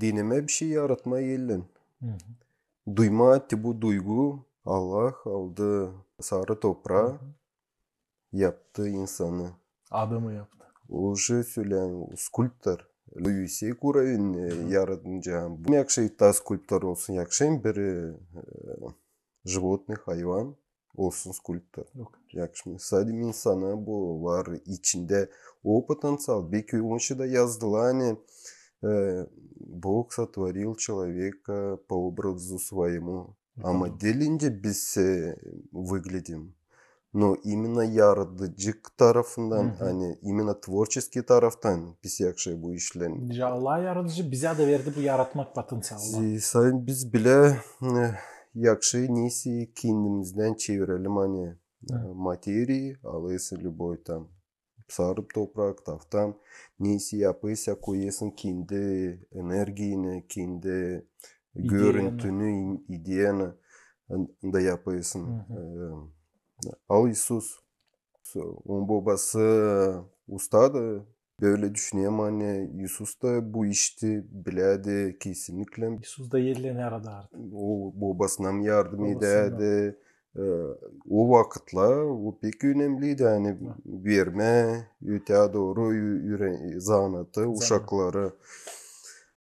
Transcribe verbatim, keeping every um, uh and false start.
denemää bir şey yaratmaa ellän. Duymaa, te bu duygu, Allah aldı sarı topraa, yaptı insanı. Adamı yaptı. O же söleer, skulptor. Yüksek uroven, e, yaratınca. Bu yakışêr taa skulptor olsun, yakışêr bir, e, животный, hayvan olsun skulptor. Yok. Yakışmêêr. Sade insana bu var içindä o potenţial. Beki onuştan da yazdılar, ani, e, Бог сотворил человека по образу своему. Ama diil nicä biz, e, выглядим. Но именно yaradıcı tarafından, ani именно творческий taraftan biz yakışêr bu işlän. Nicä Allah yaradıcı bizä dä verdi bu yaratmak potenţialını. E, sade biz bilä, e, yakışêr neysä kendimizdän çevirelim, ani, e, materiyayı, alêrsın любой там sarı toprak, tafta, neysä yapêrsın, koyêrsın kendi energiyanı, kendi görüntünü, ideyanı, da yapêrsın. E, al İisus. Onun bobası ustaydı, bölä düşünerim, ani İisus da bu işi bilärdi kesinlikle. İisus da ellän yaradardı. O bobasına yardım edärdi. E, o vakıtlar o pek önemliydi, ani vermää öteyä dooru ü-, üre-, zanaatı uşaklara.